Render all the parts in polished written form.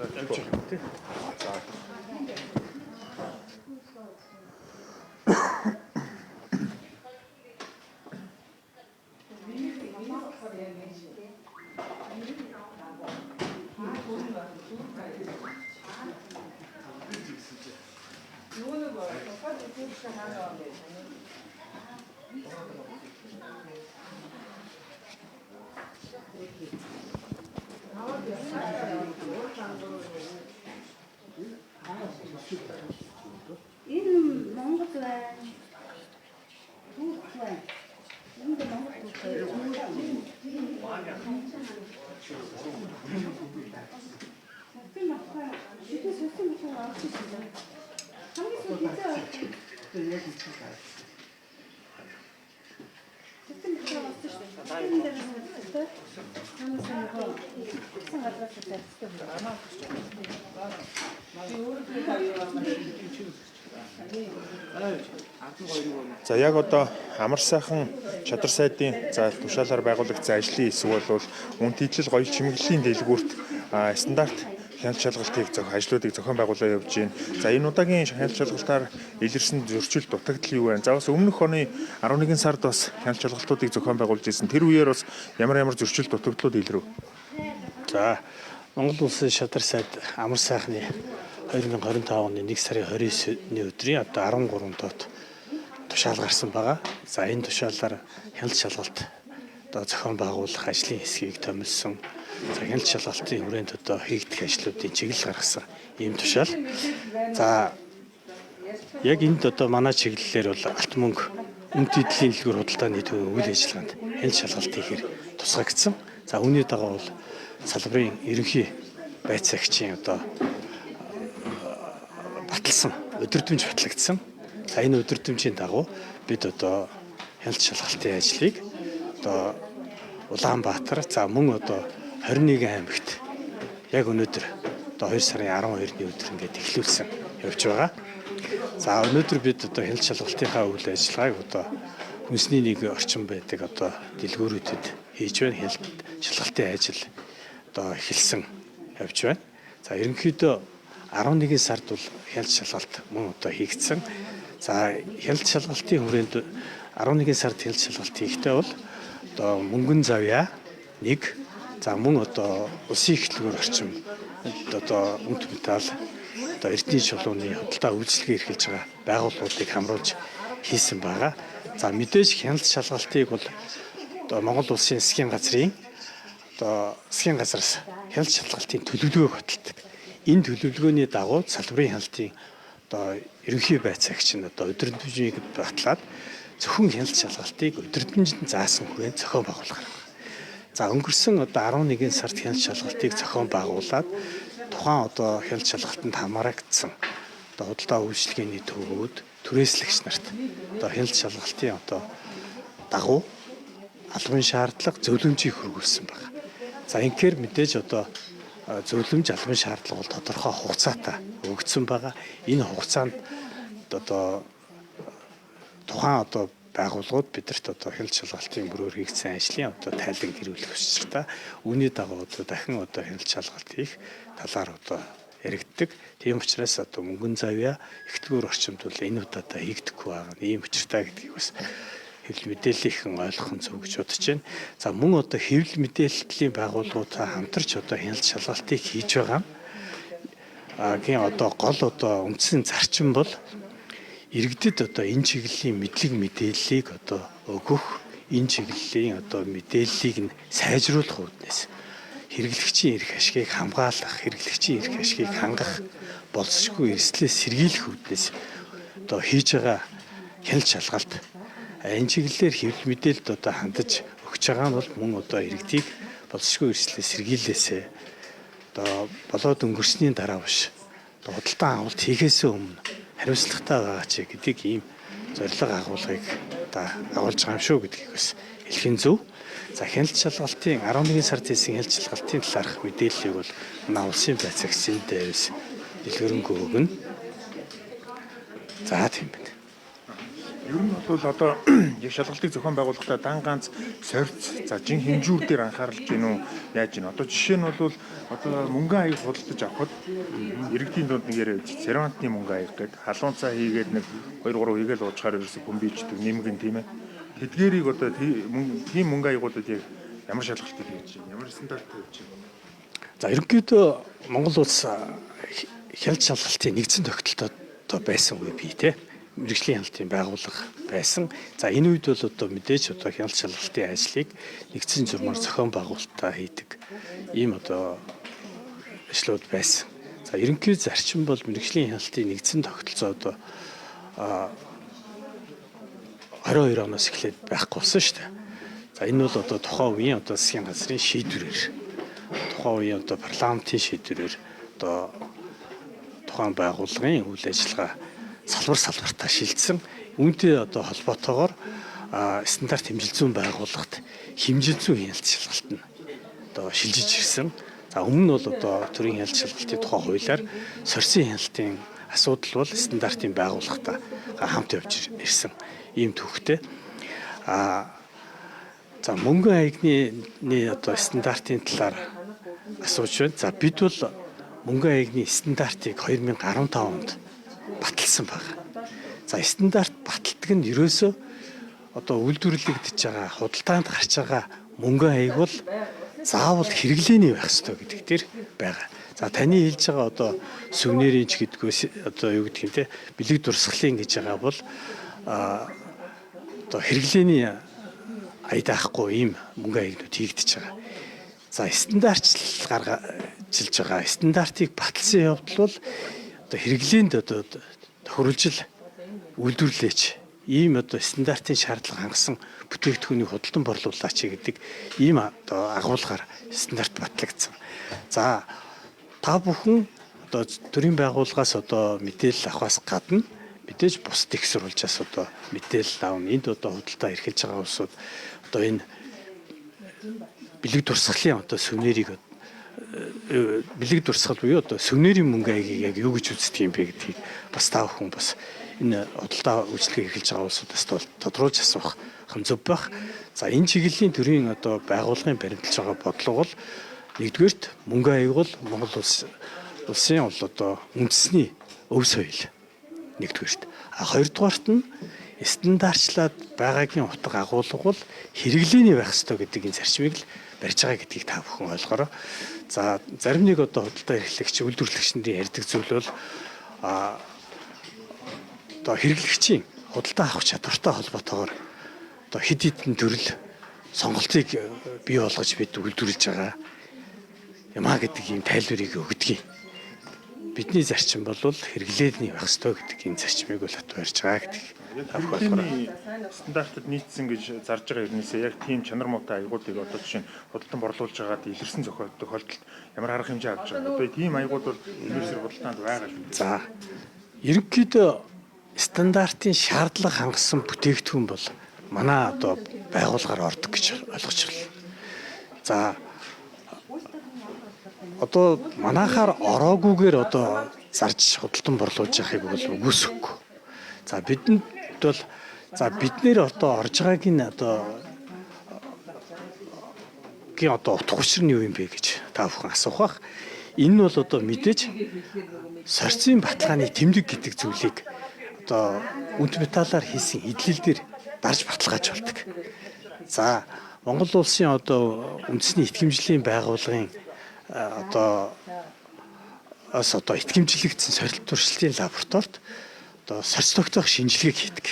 Явчих юм тий. За. Энэ Монгол байна. Турк байна. Энд Монгол турк байна. Сусын махаа, бидний сусын махаа авчих юм байна. Хамгийн сүүлд хэзээ авчих. Сусын махаа авсан шүү дээ. Энэ дээр нь үзсэн. Хамгийн сүүлд нөгөө ихсэн газраас тавьчихсан байна. За яг одоо амар сайхан чадвар сайдын за тушаалаар байгуулагдсан ажлын хэсэг бол үнэт нийтлэл гоёл чимэглэлийн дэлгүүрт стандарт хяналт шалгалтыг ажлуудыг зохион байгуулаад явж байна. За энэ удаагийн хяналт шалгалтаар илэрсэн зөрчил дутагдал юу вэ? За бас өмнөх оны 11 сард бас хяналт шалгалтуудыг зохион байгуулж ирсэн. Тэр үеэр бас ямар ямар зөрчил дутагдлууд илрэв? За Монгол Улсын шадар сайд амар сайхны 2025 оны 1 сарын 29-ний өдрийн одоо 13 дот тушаал гарсан байгаа. За энэ тушаалаар хяналт шалгалт одоо зохион байгуулах ажлын хэсгийг томилсон. За хяналт шалгалтын хүрээнд одоо хийгдэх ажлуудын чиглэл гаргасан ийм тушаал. За яг энд одоо манай чиглэлээр бол алт мөнгө үнэт эдлийн дэлгүүр худалдааны төвийн үйл ажиллагаанд хяналт шалгалт хийхээр тусгагдсан. За үүний дагуу бол салбарын ерөнхий байцаагчийн одоо баталсан өдөрдмж батлагдсан. За энэ өдөрдмжийн дагуу бид одоо хяналт шалгалтын ажлыг одоо Улаанбаатар за мөн одоо 21 аймагт яг өнөөдөр одоо 2 сарын 12-ны өдөр ингээд эхлүүлсэн явж байгаа. За өнөөдөр бид одоо хяналт шалгалтынхаа үйл ажиллагааг одоо хүнсний нэг орчин байдаг одоо дэлгүүрүүдэд хийж байна. Хяналт шалгалтын ажил одоо эхэлсэн явж байна. За ерөнхийдөө 11 сард бол хяналт шалгалт мөн одоо хийгдсэн. За хяналт шалгалтын хүрээнд 11 сард хяналт шалгалт хийхдээ бол одоо мөнгөн завьяа нэг за мөн одоо улсын их дэлгүүр орчим одоо үнэт металл одоо эрдний чулууны худалдаа үйлчилгээ эрхэлж байгаа байгууллагуудыг хамруулж хийсэн байгаа. За мэдээж хяналт шалгалтыг бол одоо Монгол Улсын засгийн газрын одоо засгийн газраас хяналт шалгалтын төлөвлөгөөг баталдаг. Энэ төлөвлөгөөний дагуу салбарын хяналтын одоо ерөнхий байцаагч нь одоо өдөрдмжийг батлаад зөвхөн хяналт шалгалтыг өдөрдмжинд заасан хүрээнд зохион байгуулах хэрэгтэй. За өнгөрсөн одоо 11 сард хяналт шалгалтыг зохион байгуулад тухайн одоо хяналт шалгалтанд хамаарагдсан одоо худалдаа үйлчилгээний төвүүд түрээслэгч нарт одоо хяналт шалгалтын одоо дагуу албан шаардлага зөвлөмжийг хөргүүлсэн байна. За инхээр мэдээж одоо зөвлөмж албан шаардлага бол тодорхой хугацаатай өгөгдсөн байгаа. Энэ хугацаанд одоо тухайн одоо байгууллагууд бидэрт одоо хяналт шалгалтын мөрөөр хийгдсэн ажлын одоо тайлан гэрүүлэх учиртай. Үүний дагуу одоо дахин одоо хяналт шалгалт хийх талаар одоо яригддаг. Тийм учраас одоо мөнгөн завьяа ихтгэр орчимд бол энэ удаадаа хийгдэхгүй байгаа нь ийм учиртай гэдгийг бас хэвлэл мэдээллийнхэн ойлгох нь зөв гэж бодож байна. За мөн одоо хэвлэл мэдээллийн байгууллагуудаа хамтарч одоо хяналт шалгалтыг хийж байгаа нь гийн одоо гол одоо үндсэн зарчим бол иргэдэд одоо энэ чиглэлийн мэдлэг мэдээллийг одоо өгөх, энэ чиглэлийн одоо мэдээллийг нь сайжруулах үүднээс хэрэглэгчийн эрх ашигыг хамгаалах, хэрэглэгчийн эрх ашигыг хангах, боловсролгүй эрсдлээс сэргийлэх үүднээс одоо хийж байгаа хяналт шалгалт энэ чиглэлээр хэвлэл мэдээлэлд одоо хандаж өгч байгаа нь бол мөн одоо иргэдийг боловсролгүй эрсдлээс сэргийлээсээ одоо болоод өнгөрсний дараа биш одоо худалдан авалт хийхээсээ өмнө хариуцлагатай байгаа чи гэдгийг ийм зорилго агуулгыг одоо агуулж байгаа юм шүү гэдгийг бас хэлэх нь зөв. За хяналт шалгалтын 11 сард хийсэн хяналт шалгалтын талаарх мэдээллийг бол манай улсын байцаагчийн дээрээс дэлгэрэнгүй өгнө. За тийм байна. Ер нь бол одоо яг шалгалтыг зохион байгуулахдаа дан ганц сорьц, за жин хэмжүүр дээр анхааралж гин үү, яаж гин? Одоо жишээ нь бол одоо мөнгөн аяг худалдаж авахад иргэдийн дунд нэг яриа байж сервантны мөнгө аяг гэдэг халуун цай хийгээд нэг 2 3 хийгээл уучгаар ерөөсө бөмбийчдэг нэмгэн, тийм ээ. Тэдгэрийг одоо тийм мөнгө аягуудад яг ямар шалгалтыг хийж байна? Ямар стандарт тавьж байна? За, ерөнхийдөө Монгол улс хяналт шалгалтын нэгдсэн тогтолтоод одоо байсан үе бий, те, мэргэжлийн хяналтын байгууллага байсан. За, энэ үед бол одоо мэдээж одоо хяналт шалгалтын ажлыг нэгдсэн журмаар зохион байгуулалтаа хийдэг ийм одоо ажлууд байсан. За, ерөнхий зарчим бол мэргэжлийн хяналтын нэгдсэн тогтолцоо одоо 22 оноос эхлээд байхгүй болсон шүү дээ. За, энэ бол одоо тухайн үеийн одоо засгийн газрын шийдвэрээр, тухайн үеийн одоо парламентын шийдвэрээр одоо тухайн байгууллагын үйл ажиллагаа салбар салбартаа шилжсэн. Үүнтэй одоо холбоотойгоор стандарт хэмжил зүйн байгууллагт хэмжил зүйн хяналт шалгалт нь одоо шилжиж ирсэн. За, өмнө нь бол одоо төрийн хяналт шалгалтын тухай хуулиар сорьцын хяналтын асуудал бол стандартын байгууллагатай хамт явж ирсэн ийм түүхтэй. За, мөнгөн аягны одоо стандартын талаар асууж байна. За, бид бол мөнгөн аягны стандартыг 2015 онд баталсан байна. За, стандарт баталдаг нь ерөөсөө одоо үйлдвэрлэгдэж байгаа, худалдаанд гарч байгаа мөнгөн аяг бол заавал хэрэглээний байх ёстой гэдэг дээр байгаа. За, таны хэлж байгаа одоо сувенирын ч гэдгээс одоо юу гэдг юм те, бэлэг дурсгалын гэж байгаа бол одоо хэрэглээний аядаахгүй ийм мөнгөн аягнууд хийгдэж байгаа. За, стандартчлал гаргажилж байгаа. Стандартыг баталсан явдал бол одоо хэрэглээнд одоо тохируулжил үйлдвэрлээч, ийм одоо стандартын шаардлага хангасан бүтээгдэхүүнийг худалдан борлуулаач гэдэг ийм одоо агуулгаар стандарт батлагдсан. За, та бүхэн одоо төрийн байгууллагаас одоо мэдээлэл авахаас гадна мэдээж бусад их сурвалжаас одоо мэдээлэл авна. Энд одоо худалдаа эрхэлж байгаа улсууд одоо энэ бэлэг дурсгалын одоо сувенирыг, бэлэг дурсгал буюу одоо сувенирын мөнгө аягийг яг юу гэж үздэг юм бэ гэдгийг бас та бүхэн бас энэ худалдаа үйлчилгээ эрхэлж байгаа улсуудаас тодруулж асуух зөв байх. За, энэ чиглэлийн төрийн одоо байгууллагын баримталж байгаа бодлого бол нэгдүгээрт мөнгө аяг бол Монгол улсын бол одоо үндэсний өв соёл нэгдүгээрт. А хоёрдугаарт нь стандартчлаад байгаагийн утга агуулга бол хэрэглээний байх ёстой гэдэг энэ зарчмыг л барьж байгаа гэдгийг та бүхэн ойлгоорой. За, зарим нэг одоо худалдаа эрхлэгч, үйлдвэрлэгч нарын ярьдаг зүйл бол одоо хэрэглэгчийн худалдаа авах чадвартай холбоотойгоор одоо хэд хэдэн төрөл сонголтыг бий болгож бид үйлдвэрлэж байгаа юмаа гэдэг ийм тайлбарыг өгдөг. Бидний зарчим бол хэрэглээний байх ёстой гэдэг энэ зарчмыг бол хат барьж байгаа гэдэг. Хэрэглээний стандартад нийцсэн гэж зарж байгаа хэрнээсээ яг тийм чанар муутай аягуудыг одоо жишээ нь худалдан борлуулж байгаад илэрсэн тохиолдолд ямар арга хэмжээ авч байгаа? Одоо тийм аягууд бол ерөөсөө худалдаанд байгаа шүү дээ. За, ерөнхийдөө стандартын шаардлага хангасан бүтээгдэхүүн бол манай одоо байгууллагаар ордог гэж ойлгож байна. За, одоо манайхаар ороогүйгээр одоо зарж худалдан борлуулж яхахыг бол үгүйсэхгүй. За, бидэнд бол, за, бид нэр одоо орж байгааг нь одоо гийн одоо утга учир нь юу юм бэ гэж та бүхэн асуух бах. Энэ нь бол одоо мэдээж сорьцын баталгааны тэмдэг гэдэг зүйлийг одоо үнт металлаар хийсэн эдлэл дээр дарж баталгаажуулдаг. За, Монгол улсын одоо үндэсний итгэмжлийн байгууллагын одоо ас одоо итгэмжлэгдсэн сорилт туршилтын лабораторид одоо сорьц тогтоох шинжилгээг хийдэг.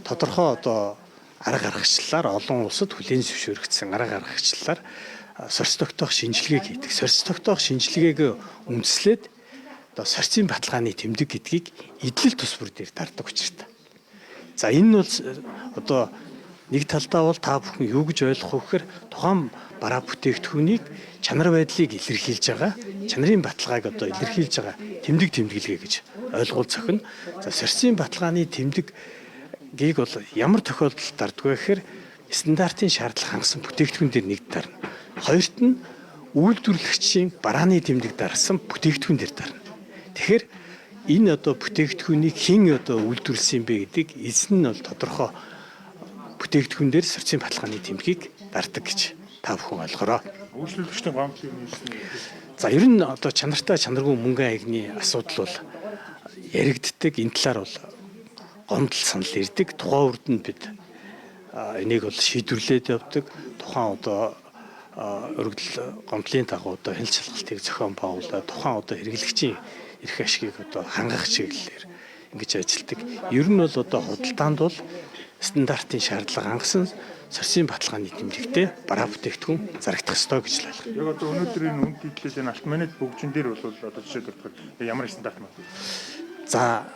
Тодорхой одоо арга аргачлалаар, олон улсад хүлээн зөвшөөрөгдсөн арга аргачлалаар сорьц тогтоох шинжилгээг хийдэг. Сорьц тогтоох шинжилгээг үндэслээд одоо сорьцын баталгааны тэмдэг гэдгийг эдлэл тус бүр дээр дардаг учиртай. За, энэ нь бол одоо нэг талдаа бол та бүхэн юу гэж ойлгох вэ гэхээр тухайн бараа бүтээгдэхүүнийг чанар байдлыг илэрхийлж байгаа, чанарын баталгааг одоо илэрхийлж байгаа тэмдэг тэмдэглэгээ гэж ойлгуул зохино. За, сорьцын баталгааны тэмдгийг бол ямар тохиолдолд дарддаг вэ гэхээр стандартын шаардлага хангасан бүтээгдэхүүн дээр нэг дарна. Хоёрт нь үйлдвэрлэгчийн барааны тэмдэг дарсан бүтээгдэхүүн дээр дарна. Тэгэхээр Энэ одоо бүтээгдэхүүнийг хэн одоо үйлдвэрлэсэн юм бэ гэдэг эзэн нь бол тодорхой бүтээгдэхүүн дээр сорьцын баталгааны тэмдгийг дардаг гэж та бүхэн ойлгороо. Үйлчлүүлэгчдийн гомдлыг нээсэн. За ер нь одоо чанартай чанаргүй мөнгөн хаягны асуудал бол яригддаг. Энэ талаар бол гомдол санал ирдэг. Тухайн үрд нь бид энийг бол шийдвэрлээд явдаг. Тухайн одоо өргөдөл гомдлын дагуу одоо хяналт шалгалтыг зохион байгуулаад тухайн одоо хэрэглэгчийн эрх ашигыг одоо хангах чиглэлээр ингэж ажилладаг. Ер нь бол одоо худалдаанд бол стандартын шаардлага хангасан сорьцын баталгааны тэмдэгтээ бараа бүтээгдэхүүн зарагдах ёстой гэж л ойлгоно. Яг одоо өнөөдөр энэ үнд нийтлэл энэ алт манайд бөгжин дээр бол одоо жишээ дурдахад ямар стандарт мөн? За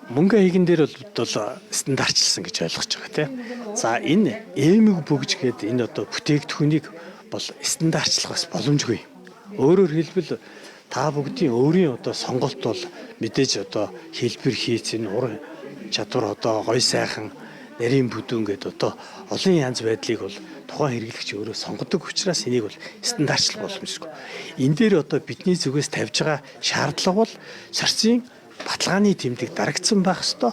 мөнгө хаягн дээр бол стандартчилсан гэж ойлгож байгаа тийм. За энэ эмэг бөгж гэдэг энэ одоо бүтээгдэхүүнийг бол стандартчлах бас боломжгүй. Өөрөөр хэлбэл та бүгдийн өөрийн одоо сонголт бол мэдээж одоо хэлбэр хийц энэ ур чадвар одоо гой сайхан нарийн бүдүүн гэдэг одоо олон янз байдлыг бол тухайн хэрэглэгч өөрөө сонгодог учраас энийг бол стандартчлах боломжгүй. Энэ дээр одоо бидний зүгээс тавьж байгаа шаардлага бол сорьцын баталгааны тэмдэг дарагдсан байх ёстой.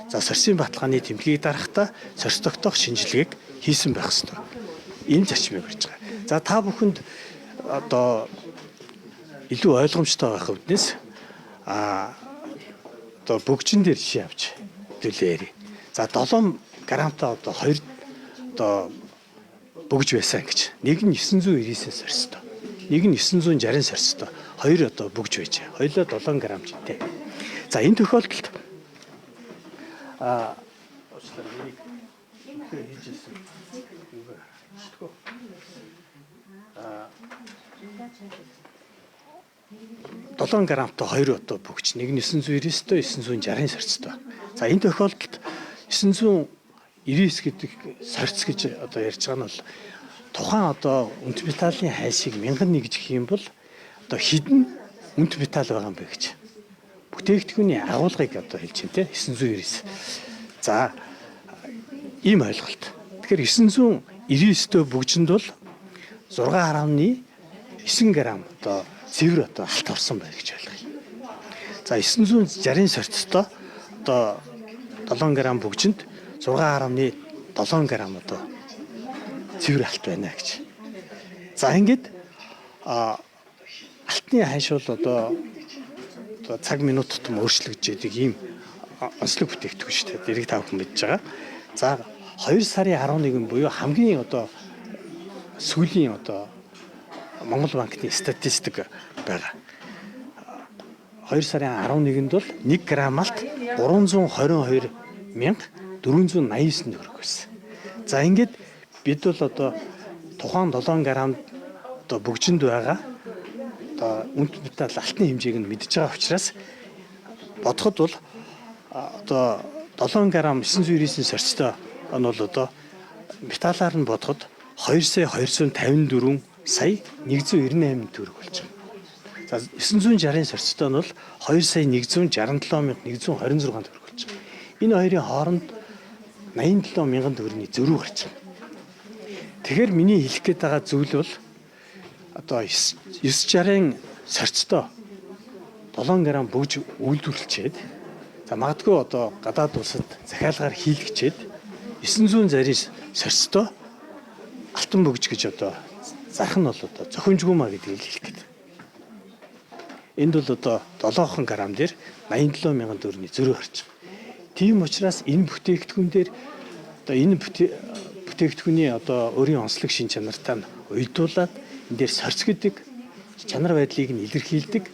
За сорьцын баталгааны тэмдгийг дарахдаа сорьц тогтоох шинжилгээг хийсэн байх ёстой. Энэ зарчмыг барьж байгаа. За та бүхэнд одоо илүү ойлгомжтой байх үүднээс одоо бөгжин дээр жишээ авч төлөө ярив. За 7 грамтай одоо 2 одоо бөгж байсан гэж. Нэг нь 999 сорьцтой. Нэг нь 960 сорьцтой. Хоёр одоо бөгж байжээ. Хоёулаа 7 грамм жинтэй. За энэ тохиолдолд уучлаарай энийг үнэхээр хийж ирсэн. Юу харагдчихгүй. 7 грамтай хоёр одоо бөгж. Нэг нь 999-тэй 960 сорьцтой. За энэ тохиолдолд 999 гэдэг сорьц гэж одоо ярьж байгаа нь бол тухайн одоо үнт металлын хайлшийг 1001 гэж гэх юм бол одоо хідэн үнт металл байгаа юм бэ гэж. Бүтээгдэхүүний агуулгыг одоо хэлж байна те 999. За ийм ойлголт. Тэгэхээр 999-тэй бөгжинд бол 6.9 грамм одоо цэвэр одоо алт орсон байна гэж ойлгоё. За 960 сорьцтой одоо 7 грамм бөгжинд 6.7 грамм одоо цэвэр алт байна гэж. За ингээд алтны ханш бол одоо цаг минут тутам өөрчлөгдөж идэг ийм онцлог бүтээгдэхүүн шүү дээ. Дэрэг та бүхэн мэдж байгаа. За 2 сарын 11 буюу хамгийн одоо сүүлийн одоо Монгол банкны статистик байгаа. 2 сарын 11-нд бол 1 грамм алт 322 489 төгрөг байсан. За ингээд бид бол одоо тухайн 7 грамм одоо бөгжинд байгаа одоо үнт металл алтны хэмжээг нь мэдж байгаа учраас бодоход бол одоо 7 грамм 999 сорьцтой нь бол одоо металлаар нь бодоход 2 сая 254 сая 198 төгрөг болж байгаа. За 960-ын сорьцтой нь бол 2 сая 167 126 төгрөг болж байгаа. Энэ хоёрын хооронд 87 мянган төгрөгийн зөрүү гарч байгаа. Тэгэхээр миний хэлэх гээд байгаа зүйл бол одоо 960-ын сорьцтой 7 грамм бөгж үйлдвэрлэчээд за магадгүй одоо гадаад улсад захиалгаар хийлгэчээд 960-ын сорьцтой алтан бөгж гэж одоо зарах нь бол одоо зохимжгүй маа гэдгийг хэлэх гээд. Энд бол одоо 7 грамм дээр 87 мянган төгрөгийн зөрүү гарч байгаа. Тийм учраас энэ бүтээгдэхүүн дээр одоо энэ бүтээгдэхүүний одоо өөрийн онцлог шин чанартай нь уялдуулаад энэ дээр сорьц гэдэг чанар байдлыг нь илэрхийлдэг.